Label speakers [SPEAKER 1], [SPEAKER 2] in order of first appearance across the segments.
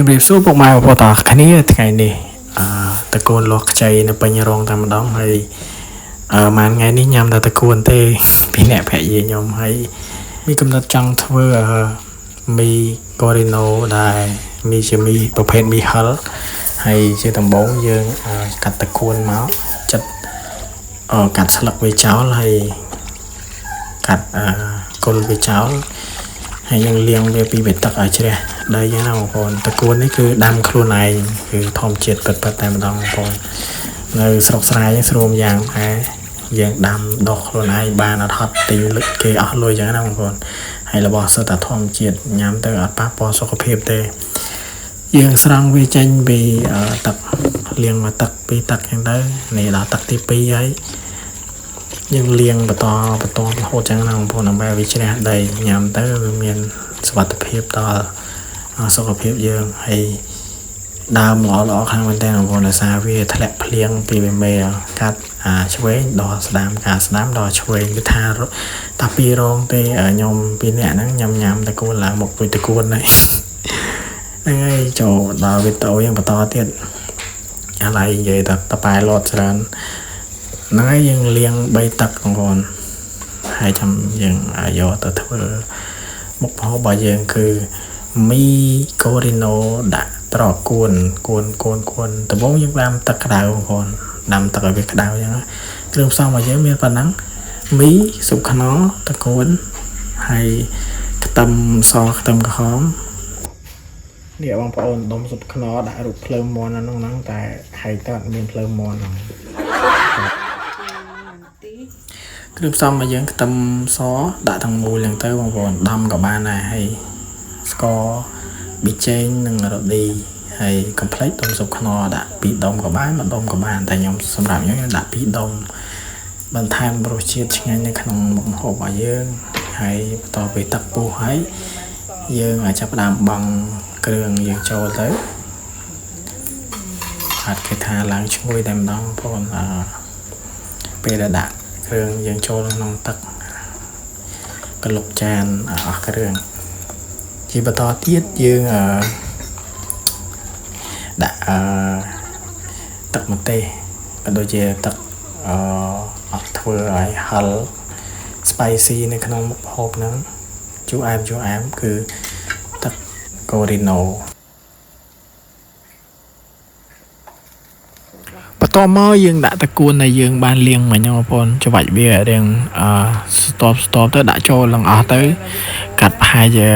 [SPEAKER 1] ជំរាបសួរពុកម៉ែបងប្អូនទាំងអស់គ្នាថ្ងៃនេះអឺតកូនលាស់ខ្ចីនៅពេញរោងតែម្ដងហើយអឺមួយថ្ងៃនេះញ៉ាំតែតកូនទេពីអ្នកភរិយាខ្ញុំហើយមានកំណត់ចង់ធ្វើអឺមីកូរីណូដែលមីជាមីប្រភេទមីហិលហើយជាដំបូងយើងកាត់តកូនមកចិត្តកាត់ស្លឹកវាចោលហើយកាត់គល់វាចោលហើយយើងលាងវាពីបេទឹកឲ្យជ្រះដីចឹងណាបងប្អូនតកួននេះគឺដាំខ្លួនឯងគឺធម្មជាតិពិតៗតែម្ដងបងប្អូននៅស្រុកស្រែស្រួលយ៉ាងដែរយើងដាំដុះខ្លួនឯងបានអត់ហត់ទិញលុយគេអស់លុយចឹងណាបងប្អូនហើយរបស់សុទ្ធតែធម្មជាតិញ៉ាំទៅអត់ប៉ះពាល់សុខភាពទេយើងស្រង់វាចេញពីទឹកលាងមកទឹកពីទឹកចឹងទៅនេះដល់ទឹកទី2ហើយយើងលាងបន្តបន្តរហូតចឹងណាបងប្អូនដើម្បីឲ្យវាជ្រះដីញ៉ាំទៅវាមានសុវត្ថិភាពដល់សុខភាពយើងហើយដើមល្អល្អខ្លាំងមែនតើបងប្អូនដោយសារវាធ្លាក់ភ្លៀងពីមេកាត់អាឆ្វេងដល់ស្ដាំកាស្ដាំដល់ឆ្វេងគឺថាតាពីរងទេខ្ញុំពីរនាក់ហ្នឹងញ៉ាំញ៉ាំតកូនឡើងមកពុយតកូនហ្នឹងហ្នឹងហើយចូលដល់វីដេអូយើងបន្តទៀតអាឡៃនិយាយតែតប៉ែលត់ច្រើនហ្នឹងហើយយើងលាង3ទឹកបងប្អូនហើយចាំយើងយកទៅធ្វើមុខម្ហូបរបស់យើងគឺមីកូរីណូដាក់ត្រកួនគួនគួនគួនដំបូងយើងដាំទឹកក្តៅបងប្អូនដាំទឹកឲ្យវាក្តៅអញ្ចឹងគ្រឿងផ្សំរបស់យើងមានប៉ុណ្ណឹងមីស៊ុបខ្នុរតកួនហើយខ្ទឹមសខ្ទឹមក្រហមនេះបងប្អូនដុំស៊ុបខ្នុរដាក់រូបភ្លើងមាន់នៅក្នុងហ្នឹងតែហែកទៅអត់មានភ្លើងមាន់ហ្នឹងគ្រឿងផ្សំរបស់យើងខ្ទឹមសដាក់ទាំងមូលហ្នឹងទៅបងប្អូនដំក៏បានដែរហើយស្ករប៊ីចេងនិងរ៉ូឌីហើយកុំភ្លេចដុំស៊ុបខ្នុរដាក់2ដុំក៏បាន1ដុំក៏បានតែខ្ញុំសម្រាប់ខ្ញុំដាក់2ដុំបន្ថែមរសជាតិឆ្ងាញ់នៅក្នុងមុខម្ហូបរបស់យើងហើយបន្ទាប់ពីទឹកពុះហើយយើងអាចចាប់ផ្ដើមបង់គ្រឿងយើងចូលទៅអត់គេថាឡើងឈ្ងុយតែម្ដងបងប្អូនពេលដែលដាក់គ្រឿងយើងចូលក្នុងទឹកក្លុកចានអស់គ្រឿងជាបន្តទៀតយើងដាក់ទឹកម្ទេសក៏ដូចជាទឹកអត់ធ្វើឲ្យហិល spicy នៅក្នុងមុខម្ហូបហ្នឹងជូរអែមជូរអែមគឺទឹកកូរីណូបន្ទាប់មកយើងដាក់តកួនដែលយើងបានលាងមិញហ្នឹងបងប្អូនច្បាច់វារៀងស្ទាប់ស្ទាប់ទៅដាក់ចូលឡើងអស់ទៅកាត់ប្រហែលជា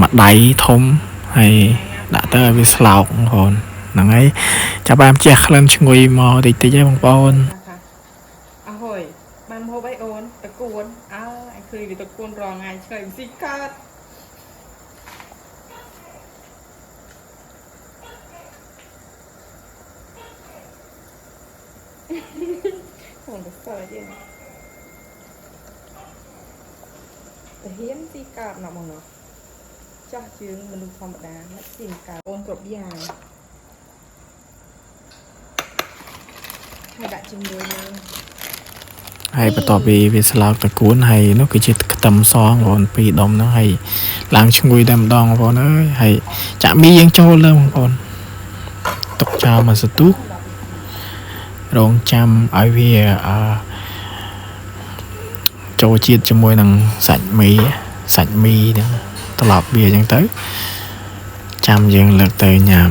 [SPEAKER 1] មួយដៃធំហើយដាក់ទៅឲ្យវាស្លោកបងប្អូនហ្នឹងហើយចាប់បានជះក្លិនឈ្ងុយមកតិចតិចហើយបងប្អូន
[SPEAKER 2] អើហយបានហូបអីអូនតកួនអើអញឃើញវាតកួនរងថ្ងៃឆ្កែស៊ីកើតអូនទៅសើចយើងតាហ៊ានស៊ីកើតណាស់បងណោះចាស់ជាងមនុស្សធម្មតាមិនស៊ីកើតអូនគ្រប់យ៉ាងហើយដាក់ជាមួយនឹង
[SPEAKER 1] ហើយបន្ទាប់ពីវាស្លោកតកួនហើយនោះគឺជាខ្ទឹមសបងប្អូនពីរដុំហ្នឹងហើយឡើងឈ្ងុយតែម្ដងបងប្អូនអើយហើយចាក់មីយើងចូលលើបងប្អូនទុកចោលមួយសន្ទុះរងចាំឲ្យវាចូលជាតិជាមួយនឹងសាច់មីសាច់មីហ្នឹងត្រឡប់វាអញ្ចឹងទៅចាំយើងលើកទៅញ៉ាំ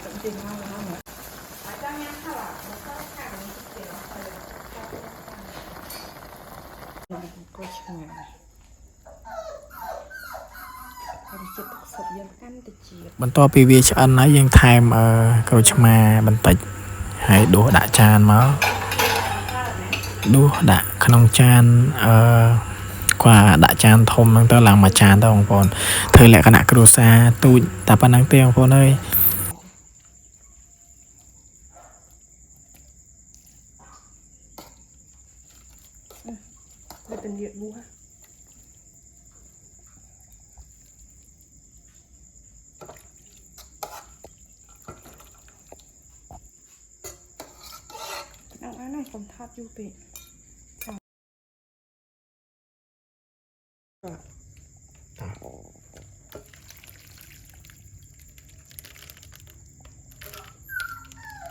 [SPEAKER 2] ទឹកចេញមកហ្នឹងអាចចង់ញ៉ាំខាប់មកខាងនេះទៀតអត់ទៅក៏ឆ្ងាញ់រសជាតិទឹកស៊ុបយើងកាន់តែជាតិ
[SPEAKER 1] បន្ទាប់ពីវាឆ្អិនហើយយើងថែមក្រូចឆ្មាបន្តិចហើយដួសដាក់ចានមកដួសដាក់ក្នុងចានគាត់ដាក់ចានធំហ្នឹងទៅឡើងមួយចានទៅបងប្អូនធ្វើលក្ខណៈគ្រួសារទូចតែប៉ុណ្្នឹងទេបងប្អូនអើយ
[SPEAKER 2] វាទៅនៀកបួស ណាកុំថតយូរពេកចា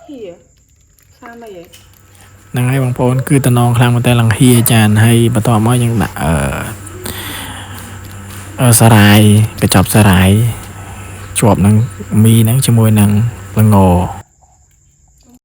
[SPEAKER 2] ហៀសាមអីហ៎
[SPEAKER 1] ហ្នឹងហើយបងប្អូនគឺតំណងខ្លាំងមែនតើឡើងហៀចានហើយបន្ទាប់មកយើងដាក់អឺអឺសារាយកញ្ចប់សារាយជាប់នឹងមីហ្នឹងជាមួយនឹងល្ង។